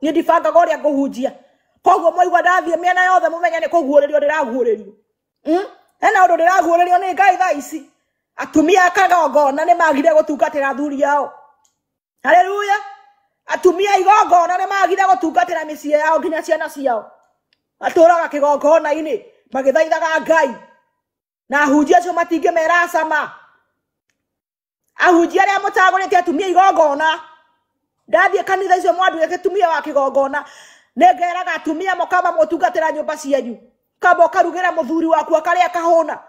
Niĩ ndibangaga ũrĩa ngũhunjia. Koguo mwaigua ndathiĩ mĩena yothe mũmenye nĩ kũguũrĩrio ndĩraguũrĩrio. Hena ũndũ ndĩraguũrĩrio nĩ Ngai thaa ici. Atumia a kagongona nĩ magire gũtungatĩra athuri ao. Haleluya. Atumia igongona nĩ magire gũtungatĩra mĩciĩ yao nginya ciana ciao. Matũraga kĩgongona-inĩ magĩthaithaga Ngai. Na ahunjia acio matingĩmera cama. Ahunjia arĩa mũtagũrĩte atumia igongona. Ndathiĩ kanitha icio mwanduĩte atumia wa kĩgongona. Nĩngeraga atumia mũkamba mũtungatĩra nyũmba cianyu. Kamba ũkarugĩra mũthuri waku akarĩa akahũna.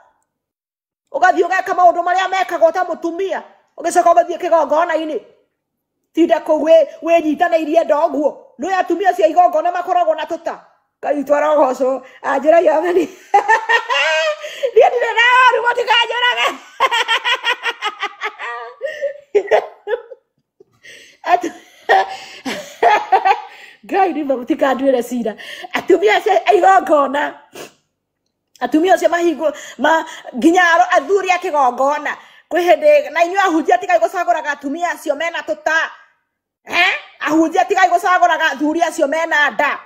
Ũgathiĩ ũgeka maũndũ marĩa mekagwo ta mũtumia. Ũgĩcoka ũgathiĩ kĩgongona-inĩ. Tinda kũu wĩnyitanĩirie ndoguo. Nĩ atumia cia igongona makoragwo na tũta. Ngai twarogocwo. Anjĩra yathani. Niĩ ndirĩ na ũru mũtikanjũrage. Ngai nĩ mũtikanduĩre cira. Atumia acio a igongona. Atumia acio mahingo ma nginya athuri a kĩgongona. Kwĩ hĩndĩ na inyuĩ ahunjia tigai gũcagũraga atumia acio mena tũta. Ahunjia tigai gũcagũraga athuri acio mena nda.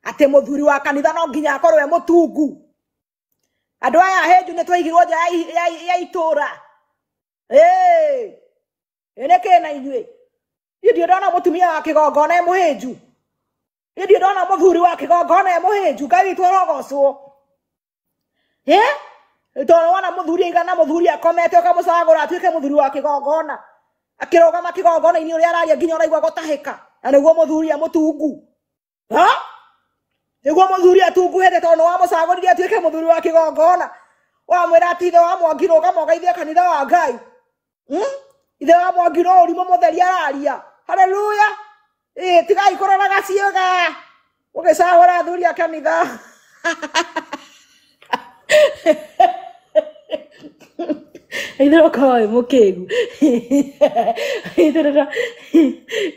Atĩ mũthuri wa kanitha no nginya akorwo e mũtungu. Andũ aya ahĩnju nĩ twaigirwo nja ya itũra. Ĩ nĩkĩ na inyuĩ? Niĩ ndirĩ ndona mũtumia wa kĩgongona e mũhĩnju. Niĩ ndirĩ ndona mũthuri wa kĩgongona e mũhĩnju. Ngai witũ arogocwo. Tondũ wona mũthuri aigana mũthuri akomete ũkamũcagũra atuĩke mũthuri wa kĩgongona. Akĩrũgama kĩgongona-inĩ ũrĩa araria nginya ũraigua gũtahĩka. Na nĩguo mũthuri e mũtungu. Ha? Nĩguo mũthuri atunguhĩte tondũ nĩ wamũcagũrire atuĩke mũthuri wa kĩgongona. Wamwĩra atĩ ithe wa Mwangi rũgama ũgeithie kanitha wa Ngai. Ithe wa Mwangi no ũrimũ mũtheri araria. Haleluya. Tigai kũroraga ciĩga. Ũgĩcagũra athuri a kanitha. Ithe ũkorwo wĩ mũkĩgu. Ithe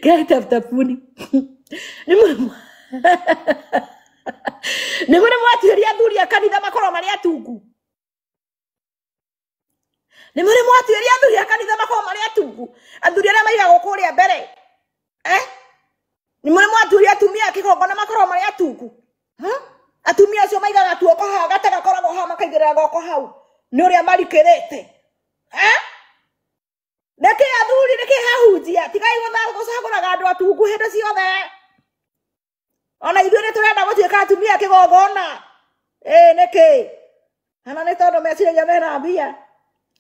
Ngai tafuta puni. Nĩ mũrĩ mwatuĩria athuri a kanitha makorwo marĩ atungu. Nĩ mũrĩ mwatuĩria athuri a kanitha makorwo marĩ atungu. Athuri arĩa maigagwo kũrĩa mbere. Nĩ mũrĩ mwatuĩria atumia a kĩgongona makorwo marĩ atungu. Atumia acio maigaga tuoko haha gataga koragwo haha makaigĩrĩra guoko hau. Nĩ ũrĩa marikĩrĩte. Nĩkĩ athuri nĩkĩ hahunjia? Tigai gũcagũraga andũ atungu hĩndĩ ciothe. Ona ithuĩ nĩ tũrenda gũtuĩka atumia a kĩgongona. Nĩkĩ? Kana nĩ tondũ meciragia mena mbia.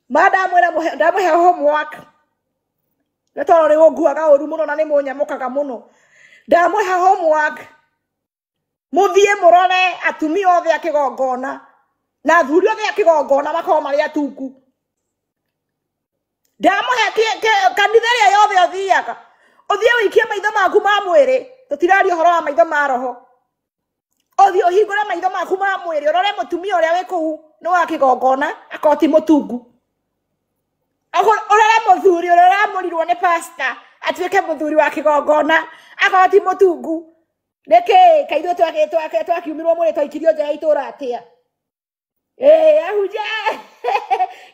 Ma ndamwĩra ndamũhe homework. Nĩ tondũ nĩ ũnguaga ũru mũno na nĩ mũnyamũkaga mũno. Ndamũhe homework. Mũthiĩ mũrore atumia othe a kĩgongona na athuri othe a kĩgongona makorwo marĩ atungu. Ndamũhe kanitha ĩrĩa yothe ũthiaga. Ũthiĩ ũikie maitho maku ma mwĩrĩ. Tũtiraria ũhoro wa maitho ma roho. Ũthiĩ ũhingũre maitho maku ma mwĩrĩ ũrore mũtumia ũrĩa wĩ kũu nĩ wa kĩgongona akorwo ti mũtungu. Ũrore mũthuri ũrĩa ũramũrirwo nĩ pastor atuĩke mũthuri wa kĩgongona akorwo ti mũtungu. Nĩkĩ kaĩ ithuĩ twakiumirwo mwĩrĩ twaikirio nja ya itũra atĩa? Ahunjia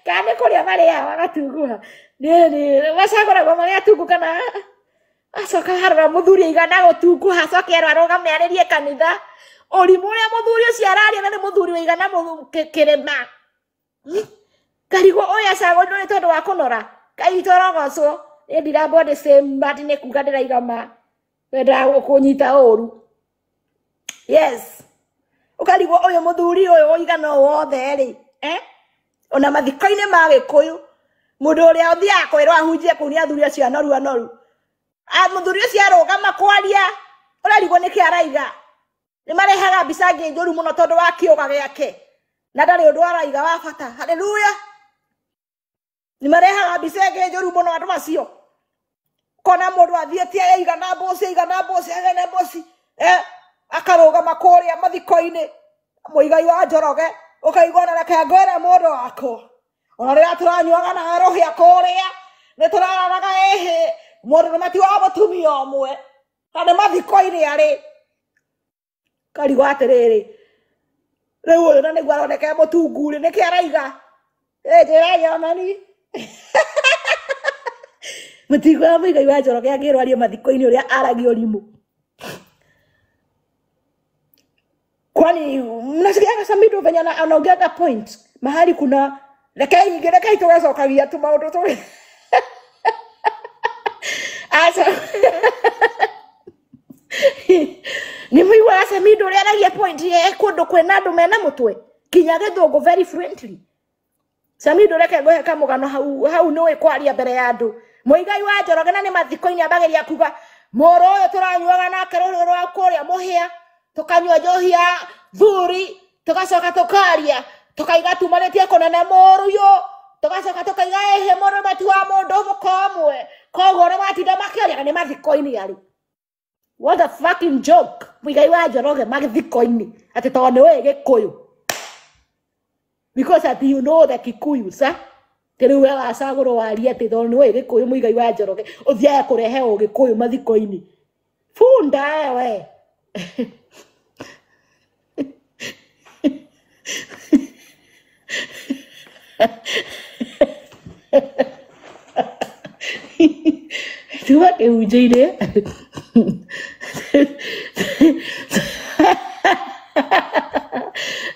kana nĩ kũrĩa marĩaga magatunguha. Macagũragwo marĩ atungu kana acoka harora mũthuri aigana gũtunguha acoke erwo arũgame arĩrie kanitha. Ũrimũ ũrĩa mũthuri ũcio araria na nĩ mũthuri ũigana kĩrĩma. Karigwo ũyũ acagũrirwo nĩ tondũ wa kũnora. Ngai witũ arogocwo. Niĩ ndirambwo the same but nĩ kuga ndĩraiga ma. Wendaga kũnyita ũru. Yes. Ũkarigwo ũyũ mũthuri ũyũ ũigana ũũ wothe rĩ. Ona mathiko-inĩ ma Gĩkũyũ mũndũ ũrĩa ũthiaga kwĩrwo ahunjie kũu nĩ athuri acio anoru anoru. Mũthuri ũcio arũgama kwaria ũrarigwo nĩkĩ araiga. Nĩ marehaga mbica ngĩ njũru mũno tondũ wa kĩũga gĩake. Na ndarĩ ũndũ araiga wa bata. Haleluya. Nĩ marehaga mbica ĩngĩ njũru mũno andũ acio. Kona mũndũ athiĩte aigana mboci, aigana mboci, aigana mboci. Akarũgama kũrĩa mathiko-inĩ. Mũigai wa Njoroge, ũkaigua na reke ngwĩre mũndũ wakwa. Ona rĩrĩa tũranyuaga na rũhĩa kũrĩa, nĩ tũraranaga ĩhĩ, mũndũ nĩ ti wa mũtumia ũmwe. Na nĩ mathiko-inĩ arĩ. Karigwo atĩrĩrĩ, rĩu ũyũ na nĩguo aroneka e mũtungu rĩ, nĩkĩ araiga? Njĩra yonani. Mũtiguaga mũigai wa Njoroge angĩrwo arie mathiko-inĩ ũrĩa aragia ũrimũ. Kwani mnasikiaga Samido venye anaongeaga point mahali kuna rekei rekei tũgacokagia tu maũndũ tũrĩ aca nĩ mũiguaga Samido ũrĩa aragia point ye kũndũ kwĩna andũ mena mũtwe kinya gĩthũngũ very fluently. Samido reke ngũhe kamũgano hau hau nĩũĩ kwaria mbere ya andũ. Mũigai wa Njoroge na nĩ mathiko-inĩ ambagĩria kuga mũrũ ũyũ tũranyuaga nake rũrũ rwa kũrĩa mũhĩa tukanyua njohi ya thuri tugacoka tukaria tukaiga tumanĩtie kũnene mũru yũ tugacoka tukaiga ĩhĩ mũrũme ti wa mũndũ mũkomwe koguo nĩ matinda makĩaria na nĩ mathiko-inĩ arĩ. What a fucking joke. Mũigai wa Njoroge mathiko-inĩ atĩ tondũ nĩũĩ Gĩkũyũ because ati you know the Kikuyu sa rĩu we wacagũrwo warie atĩ tondũ nĩũĩ Gĩkũyũ Mũigai wa Njoroge ũthiaga kũrehe ũgĩkũyũ mathiko-inĩ funda we. Tuma kĩhunjio-inĩ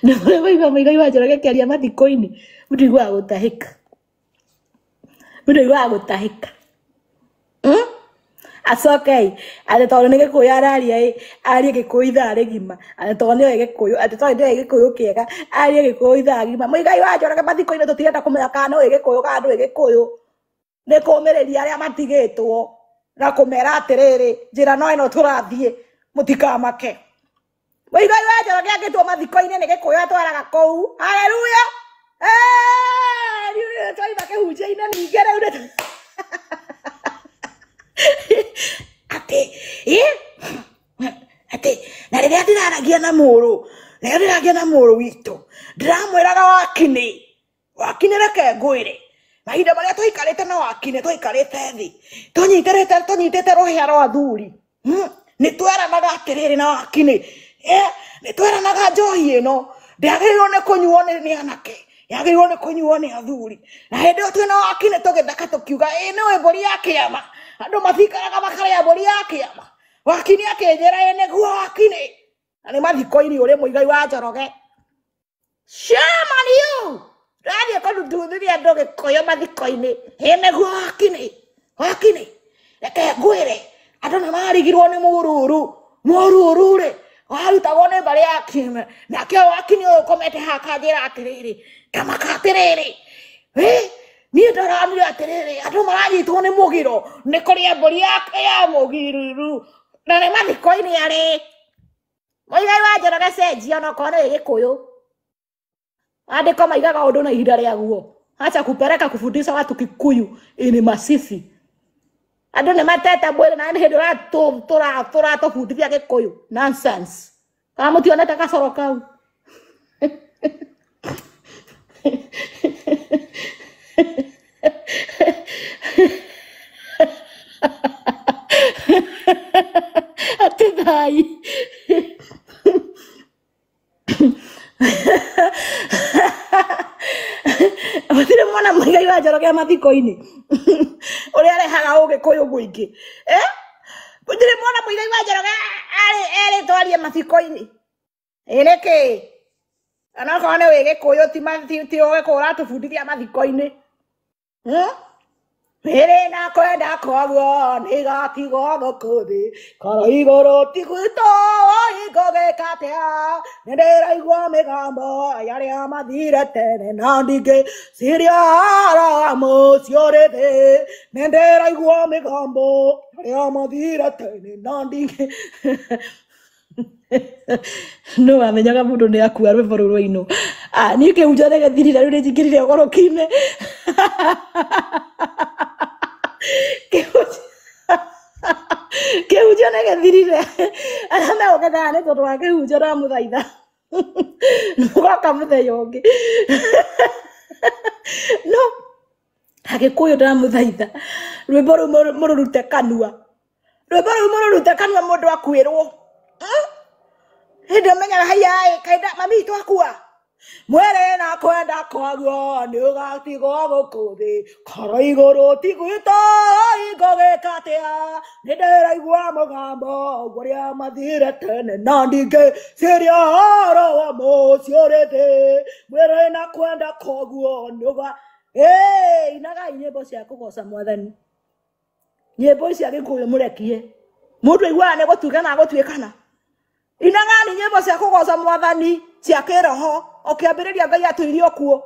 na ũrĩa waigua Mũigai wa Njoroge akĩaria mathiko-inĩ mũndũ aiguaga gũtahĩka, mũndũ aiguaga gũtahĩka. Acoke atĩ tondũ nĩ Gĩkũyũ araria ĩ arie Gĩkũyũ ithaa rĩgima atĩ tondũ nĩoĩ Gĩkũyũ atĩ tondũ nĩoĩ Gĩkũyũ kĩega arie Gĩkũyũ ithaa rĩgima. Mũigai wa Njoroge mathiko-inĩ tũtirenda kũmenya kana nĩũĩ Gĩkũyũ kana ndũĩ Gĩkũyũ, nĩ kũũmĩrĩria arĩa matigĩtwo na kũmera atĩrĩrĩ njĩra no ĩno tũrathiĩ mũtikamake. Mũigai wa Njoroge angĩtwo mathiko-inĩ nĩ Gĩkũyũ atwaraga kũu. Haleluya. Twaima kĩhunjio-inĩ ningĩ rĩu nĩ atĩ atĩ na rĩrĩa ndĩraragia na mũrũ rĩrĩa ndĩragia na mũrũ witũ ndĩramwĩraga wakinĩ wakinĩ reke ngwĩre mahinda marĩa twaikarĩte na wakinĩ twaikarĩte thĩ tũnyitĩte rũhĩa rwa athuri nĩ tweranaga atĩrĩrĩ na wakinĩ nĩ tweranaga njohi ĩno ndĩagĩrĩirwo nĩ kũnyuo nĩ anake yagĩrĩirwo nĩ kũnyuo nĩ athuri. Na hĩndĩ ĩyo twĩna wakinĩ tũgĩtheka tũkiuga ĩ nĩũĩ mbũri ya kĩama andũ matikaraga makarĩa mbũri ya kĩama. Wakinĩ akĩnjĩra ĩ nĩguo wakinĩ na nĩ mathiko-inĩ ũrĩ Mũigai wa Njoroge. Shame on you. Rathiĩ kũrutithia andũ Gĩkũyũ mathiko-inĩ ĩ nĩguo wakinĩ wakinĩ reke ngwĩre andũ nĩ marigirwo nĩ mũruru mũruru rĩ warutagwo nĩ mbarĩ ya kĩme nake wakinĩ ũyũ ũkomete haha akanjĩra atĩrĩrĩ kamaka atĩrĩrĩ niĩ ndaranire atĩrĩrĩ andũ maranyitwo nĩ mũgiro nĩ kũrĩa mbũri ya mũgiruru na nĩ mathiko-inĩ arĩ. Mũigai wa Njoroge cenjia onokorwo nĩ Gĩkũyũ andĩko maigaga ũndũ na ihinda rĩaguo. Acha kupeleka kufundisha watu Kikuyu ini masisi andũ nĩ matete mwĩrĩ na nĩ hĩndĩ ũratũbundithia Gĩkũyũ nonsense. Kana mũtionete gacoro kau? Atĩ thai Mũtirĩ mwana Mũigai wa Njoroge mathiko-inĩ ũrĩa arehaga ũgĩkũyũ mũingĩ. Mũtirĩ mwana Mũigai wa Njoroge erĩtwo arie mathiko-inĩ ĩ nĩkĩ? Onokorwo nĩ wĩ Gĩkũyũ ti ũgĩkũyũ ũratũbundithia mathiko-inĩ. Mĩrĩ na kwenda kwaguo nĩgatigwo gũkũ thĩ korwo igũrũ ti gwitũ ingũgĩka atĩa nĩndĩraigua mĩgambo ya arĩa mathire tene na ndingĩciria mũciĩ ũrĩ thĩ nĩndĩraigua mĩgambo ya arĩa mathire tene na ndingĩ no wamenyaga mũndũ nĩ akua rwĩmbo rũu rwainwo. Niĩ kĩhunjio nĩ gĩthirire rĩu nĩnjingĩrire ũgũrũki-inĩ. Kĩhunjio nĩ gĩthirire arĩa megũkethaga nĩ tondũ wa kĩhunjio ndamũthaitha mũgoka mũthenya ũngĩ. No Agĩkũyũ ndamũthaitha rwĩmbo rũu mũrũrute kanua rwĩmbo rũu mũrũrute kanua mũndũ akuĩrwo hĩndĩ ũmenyaga haiya ĩ kaĩ mami witũ akua Mwĩrĩ na kwenda kwaguo nĩ ũgatigwo gũkũ thĩ, korwo igũrũ ti gwitũ ingũgĩka atĩa? Nĩ ndĩraigua mũgambo ũrĩa mathire tene na ndingĩciria ũhoro wa mũciĩ ũrĩ thĩ. Mwĩrĩ na kwenda kwaguo nĩ ũga inagai nyĩmbo cia kũgoca mwathani, nyĩmbo cia gĩkũyũ mũrekie mũndũ aiguaga nĩ gũtuĩkana gũtuĩkana. Inagani nyĩmbo cia kũgoca mwathani cia kĩroho ũkĩambĩrĩria Ngai atũirie okuo.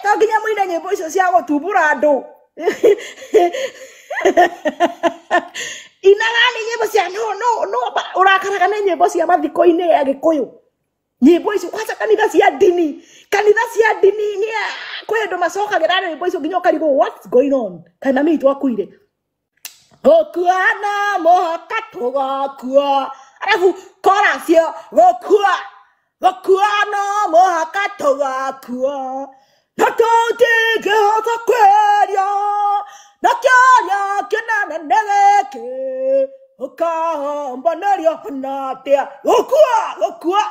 To nginya mũine nyĩmbo icio cia gũtumbũra andũ. Inagani nyĩmbo cia no no no ũrakaraga nĩ nyĩmbo cia mathiko-inĩ ya gĩkũyũ. Nyĩmbo icio kwanza kanitha cia ndini, kanitha cia ndini nĩ kwĩ andũ macokagĩra nyĩmbo icio nginya ũkarigwo what's going on, kana mami witũ akuire. Gũkua na mũhaka tũgakua, arabu chorus ĩyo gũkua gũkua no mũhaka tũgakua, na tũtingĩhota kwĩria, na kĩũria kĩnene nĩ gĩkĩ, ũkahambanĩrio na atĩa? Gũkua gũkua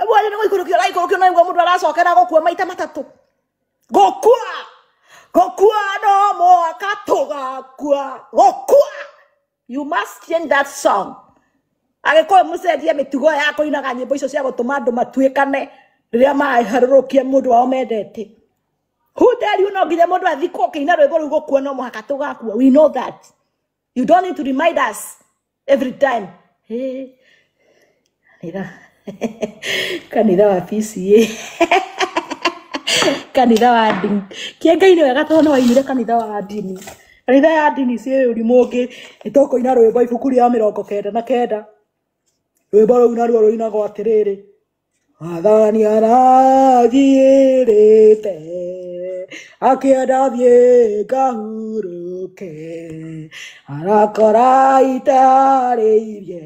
ĩmwe nĩ gũikũrũkio ũraikũrũkio na nĩguo mũndũ aracokera gũkua maita matatũ. Gũkua gũkua no mũhaka tũgakua, gũkua. You must change that song. Agĩkorwo mũcenjie mĩtugo ya kũinaga nyĩmbo icio cia gũtũma andũ matuĩkane rĩrĩa maharũrũkia mũndũ wao mendete. Who tell you no nginya mũndũ athikwo ũkĩina rwĩmbo rũu gũkua no mũhaka tũgakua? We know that. You don't need to remind us every time. Hey, kanitha wa PCA kanitha wa ndini. Kĩa Ngai nĩ wega tondũ nĩ wainire kanitha wa ndini. Kanitha ya ndini ciĩ ũrimũ ũngĩ. Nĩ tũkũina rwĩmbo ibuku rĩa 99. Rwĩmbo rũu naruo rũinagwo atĩrĩrĩ, Mwathani aranjĩrĩte akĩenda thiĩ ngahurũke, arakora iteharĩirie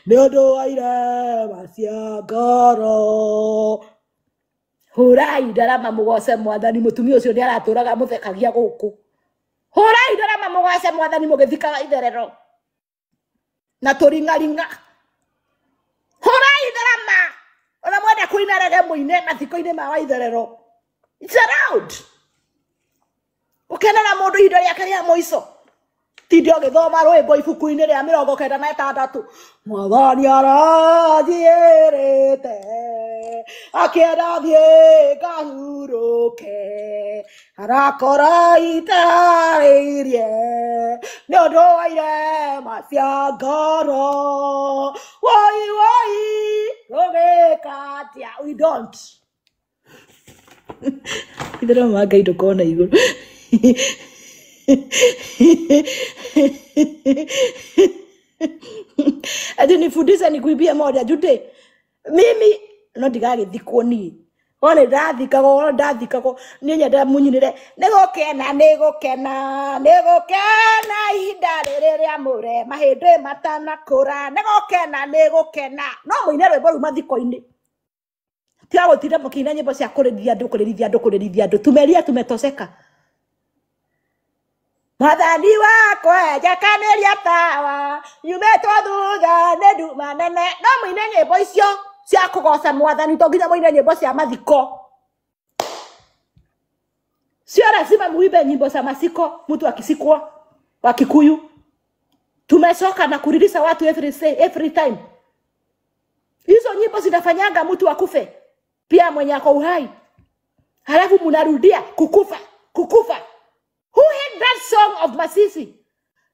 nĩ ũndũ wa irema cia ngoro. Hũrai ndarama mũgoce mwathani, mũtumia ũcio nĩ aratũraga mũthekagia gũkũ. Hũrai ndarama mũgoce mwathani mũgĩthikaga itherero na tũring'aring'a. Hũrai ndarama ona mwenda kũina rege mũine mathiko-inĩ ma waitherero. It's allowed. Ũkenera mũndũ ihinda rĩake rĩa mũico, tinde ũgĩthoma rwĩmbo ibuku-inĩ rĩa 96. Mwathani aranjĩrĩte akĩenda thiĩ ngahurũke, arakora iteharĩirie nĩ ũndũ wa irema cia ngoro. Woi woi tũgĩka atĩa? We don't. Itherero ma Ngai ndũkona igũrũ. Ati nifundishe nikuibie moja Jude. Mimi no ndigagĩthikwo niĩ. Wona ndathikagwo, wona ndathikagwo niĩ nyendaga munyinĩre nĩ gũkena nĩ gũkena nĩ gũkena ihinda rĩrĩ rĩamũre mahĩndĩ matanakũra, nĩ gũkena nĩ gũkena. No mũine rwĩmbo rũu mathiko-inĩ. Tiga gũtinda mũkĩina nyĩmbo cia kũrĩrithia andũ kũrĩrithia andũ kũrĩrithia andũ. Tumeria tumetoseka. Mwathani wakwa njakanĩria tawa nyumĩtwo thutha nĩ nduma nene. No mũine nyĩmbo icio cia kũgoca mwathani, to nginya mũine nyĩmbo cia mathiko. Sio lazima muimbe nyimbo za masiko mtu akisikwa wa Kikuyu. Tumechoka na kuririsa watu every say, every time. Hizo nyimbo zinafanyanga mtu akufe pia mwenye ako uhai, halafu munarudia kukufa kukufa. Who had that song of Masisi?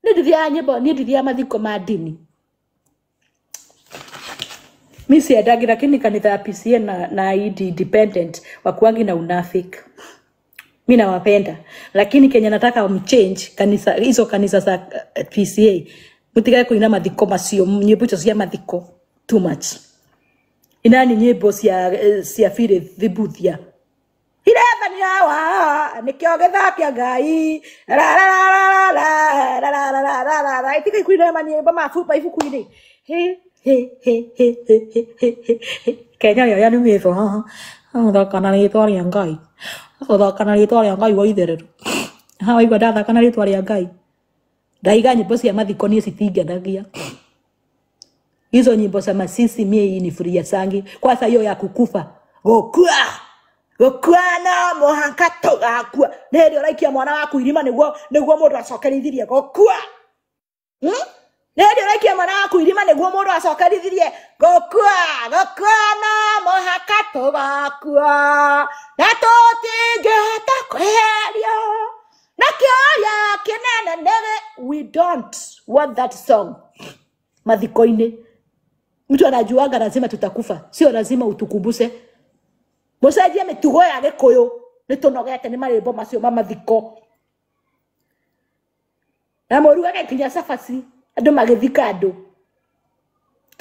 Ni ndithia nyimbo, ni ndithia mathiko ma ndini. Mi siendagi, lakini kanitha ya PCA na ID independent wakuangi na unafiki. Mi nawapenda, lakini Kenya nataka mchange kanisa hizo kanisa za PCA. Mutigae kuina mathiko macio, nyimbo icio cia mathiko too much. Inani nyimbo cia Philip Thibuthia. Irethani hawa nikio gĩthakia Ngai ra ra ra ra ra ra ra ra ra ra ra. Itigai kuina manyĩmbo ma buba ibuku-inĩ. He he he he he he he he. Kenya yo yanumĩtwo haha. Gũthaka na rĩtwa rĩa Ngai. Gũthaka na rĩtwa rĩa Ngai wa itherero. Ha waigua ndathaka na rĩtwa rĩa Ngai. Ndaiga nyĩmbo cia mathiko niĩ citingenagia. Hizo nyimbo za masisi mie hii ni furia sangi. Kwanza hiyo ya kukufa. Gokua. Gokua no muhaka tugakua. Nĩ hĩndĩ ũraikia mwana waku irima nĩguo mũndũ acokerithirie gokua. Nĩ hĩndĩ ũraikia mwana waku irima nĩguo mũndũ acokerithirie gokua. Gokua no muhaka tugakua. Na tũtingĩhota kweherio. Na kĩoya kĩnene nĩgĩ. We don't want that song. Mathiko-inĩ. Mtu anajuanga lazima tutakufa. Sio lazima utukumbuse. Mucenjie mĩtugo ya Gĩkũyũ. Nĩtũnogete nĩ marĩmbo macio ma mathiko. Na mũrugage nginya cabaci. Andũ magĩthika andũ.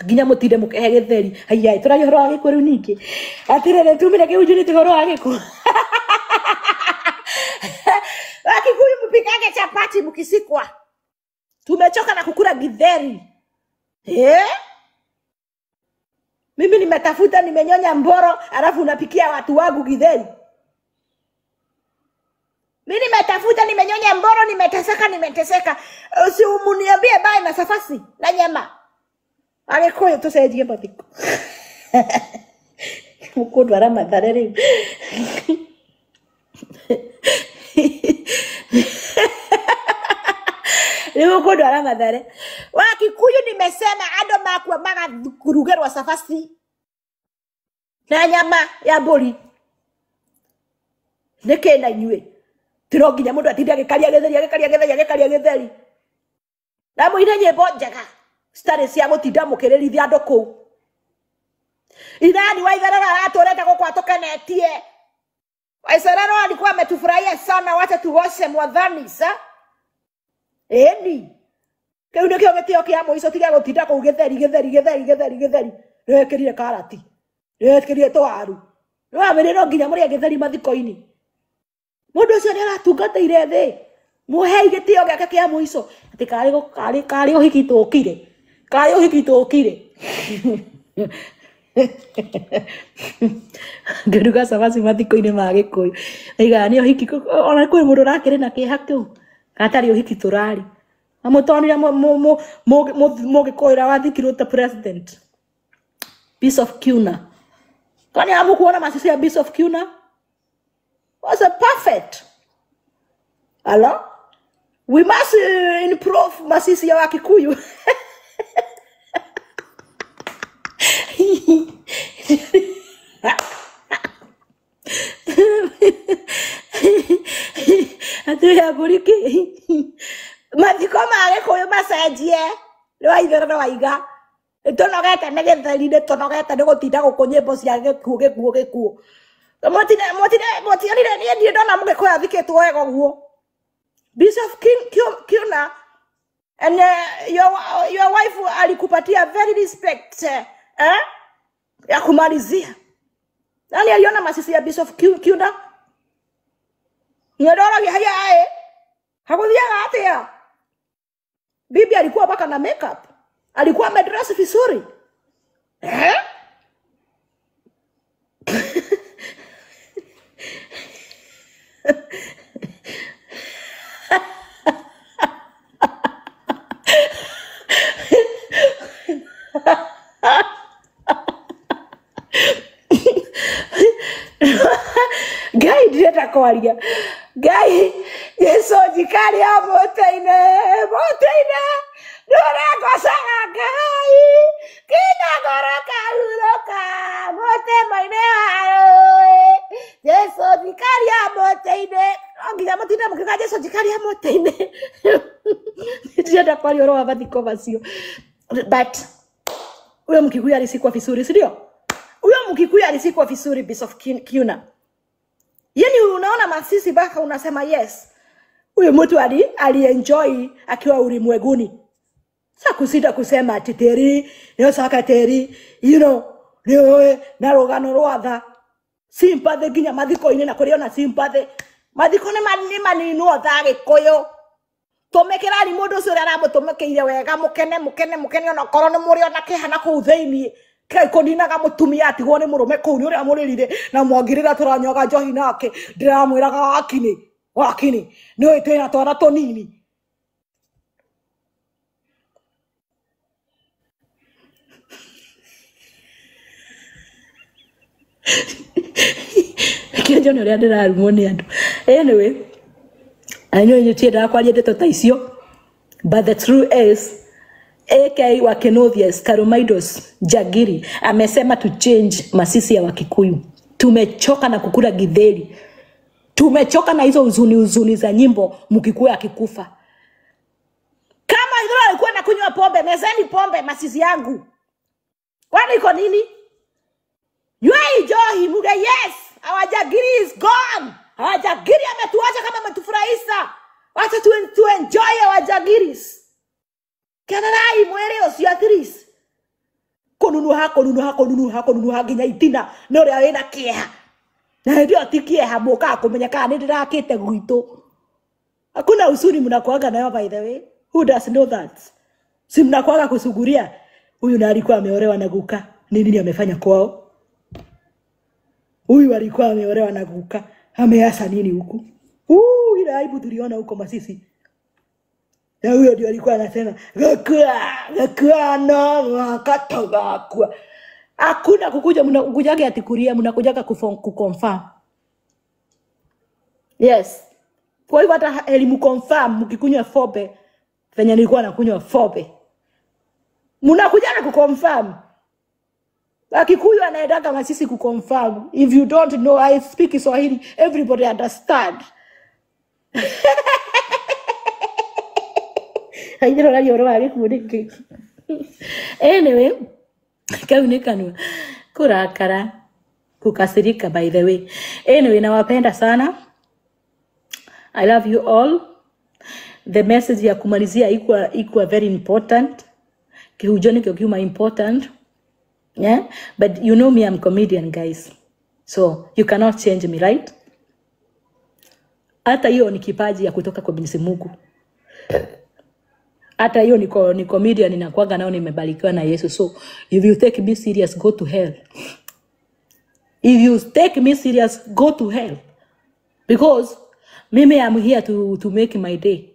Nginya mũtinde mũkehe gĩtheri. Haiya, tũraria ũhoro wa gĩkuũ rĩu ningĩ. Atĩrĩrĩ, tumire kĩhunjio ũhoro wa gĩkuũ. Wakikuyu mpikage chapati mkisikwa. Tumechoka na kukula githeri. Eh? Mimi nimetafuta, nimenyonya mboro, alafu unapikia watu wangu githeri. Mimi nimetafuta, nimenyonya mboro, nimeteseka, nimeteseka. Si umuniambie bye na safasi na nyama. Agĩkũyũ tũcenjie mathiko. Mũkũndwara Mathare rĩu. Rĩu mũkũndwara Mathare. Wakikuyu nimesema andũ makua magakurugerwa cabaci na nyama ya mbũri. Nĩkĩ na inyuĩ? Ti no nginya mũndũ atinde agĩkaria gĩtheri, agĩkaria gĩtheri, agĩkaria gĩtheri. Na mũine nyĩmbo njega citarĩ cia gũtinda mũkĩrĩrithia andũ kũu. Ithani Waitherero aratũrete gũkũ atũkenetie. Waitherero alikuwa ametufurahia sana, wacha tugoce mwathani sa. Ĩni. Kĩu nĩkĩo gĩtĩo kĩa mũico, tiga gũtinda kũu gĩtheri gĩtheri gĩtheri gĩtheri gĩtheri. Nĩwekĩrire karati. Nĩwekĩrire tũwaru. Nĩwamĩrire no nginya mũrĩe gĩtheri mathiko-inĩ. Mũndũ ũcio nĩaratungatĩire thĩ. Mũhei gĩtĩo gĩake kĩa mũico. Atĩ karĩ ũhiki tũkire. Karĩ ũhiki tũkire. Ngĩruga cabaci mathiko-inĩ ma Gĩkũyũ. Naigaga nĩ ũhiki, ona kwĩ mũndũ ũrakĩrĩ na kĩeha kĩu. Gatarĩ ũhiki tũrarĩ. Na mũtonire mũgĩkũyũ ũrĩa wathikirwo ta president. Bishop Kiuna. Kwani hamukuona masisi ya Bishop Kiuna? Was a perfect. Hello? We must improve masisi ya Wakikuyu. Atĩ ya mbũri kĩ? Mathiko ma Gĩkũyũ macenjie. Nĩ Waitherero waiga. Nĩtũnogete nĩ gĩtheri, nĩtũnogete nĩ gũtinda gũkũ nyĩmbo cia gĩkuũ gĩkuũ gĩkuũ. Mũtionire niĩ ndirĩ ndona Mũgĩkũyũ athikĩtwo wega ũguo. Bishop Kiuna and your wife alikupatia very respect ya kumalizia. Nani aliona masisi ya Bishop Kiuna? Nyodoragia haya ae. Hakuthiaga atia. Bibi alikuwa mpaka na makeup. Alikuwa amedress vizuri. Eh? Ngai ndirenda kwaria. Ngai Jesu njikaria mũtĩ-inĩ, mũtĩ-inĩ nĩũrengocaga Ngai nginya ngoro kahurũka mũtĩ-inĩ wa rũĩ. Jesu njikaria mũtĩ-inĩ. No nginya mũtinde mũkiuga Jesu njikaria mũtĩ-inĩ. Ndirenda kwaria ũhoro wa mathiko macio. But huyo Mkikuyu alisikwa vizuri, si ndio? Huyo Mkikuyu alisikwa vizuri, Bishop Kiuna. Yaani unaona masisi baka unasema yes. Huyo mtu alienjoy akiwa ulimwenguni. Sasa kusita kusema ati teri, nio saka teri, you know, nio na rugano rwa tha. Sympathy nginya mathiko-inĩ na kũrĩ ona sympathy. Mathiko nĩ maninwo tha Gĩkũyũ. Tũmĩkĩrani mũndũ ũcio ũrĩa aramũtũmĩkĩire wega, mũkene mũkene mũkene ona korwo nĩ mũrĩ ona kĩeha na kũu thĩiniĩ. Kĩai kũninaga mũtumia atigwo nĩ mũrũme kũu nĩ ũrĩa mũrĩrire na mwangirĩra tũranyuaga njohi nake. Ndĩramwĩraga wakini, wakini, nĩũĩ twĩna twana tũnini. Kĩnjo nĩ ũrĩa ndĩrarumwo nĩ andũ. Anyway, I know you tiendaga kwaria ndeto ta icio, but the truth is AK wa Kenothias Karumaidos Jagiri amesema to change Masisi ya Wakikuyu. Tumechoka na kukula githeri. Tumechoka na hizo huzuni huzuni za nyimbo Mkikuyu akikufa. Kama Waithura alikuwa anakunywa pombe, mezeni pombe Masisi yangu. Kwani iko nini? Nywei njohi muge, yes, our Jagiri is gone. Our Jagiri ametuacha kama ametufurahisha. Wacha tu enjoy our Jagiris. Kenerai mwĩrĩ ũcio at least. Kũnunuha kũnunuha kũnunuha kũnunuha nginya itina nĩ ũrĩa wĩna kĩeha. Na hĩndĩ ĩyo ti kĩeha mũkaga kũmenya kana nĩ ndĩrakĩte gwitũ. Hakuna huzuni mnakuaga nayo by the way. Who does know that? Si mnakuaga kusuguria huyu na alikuwa ameolewa na guka. Ni nini amefanya kwao? Huyu alikuwa ameolewa na guka. Ameasa nini huku? Ile aibu tuliona huko Masisi. Na huyo ndio alikuwa anasema gakua gakua no mwaka gakua. Hakuna kukuja, mnakujaga ati kulia, mnakujaga kuconfirm. Yes. Kwa hivyo hata elimu confirm mkikunywa fobe venye nilikuwa nakunywa fobe. Mnakujaga kuconfirm. Akikuyu anaendaga Masisi kuconfirm. If you don't know, I speak Kiswahili, everybody understand. Haidro rari ũhoro wa gĩkuũ nĩkĩ? Anyway, kau nĩ kanua kurakara kukasirika by the way. Anyway, nawapenda sana. I love you all. The message ya kumalizia ikuwa very important. Kihunjo nĩkĩo kiuma important. Yeah? But you know me, I'm comedian guys. So you cannot change me, right? Hata hiyo ni kipaji ya kutoka kwa Mwenyezi Mungu. Hata hiyo ni comedian ninakuwaga nao, nimebarikiwa na Yesu. So if you take me serious, go to hell. If you take me serious, go to hell. Because mimi I'm here to make my day.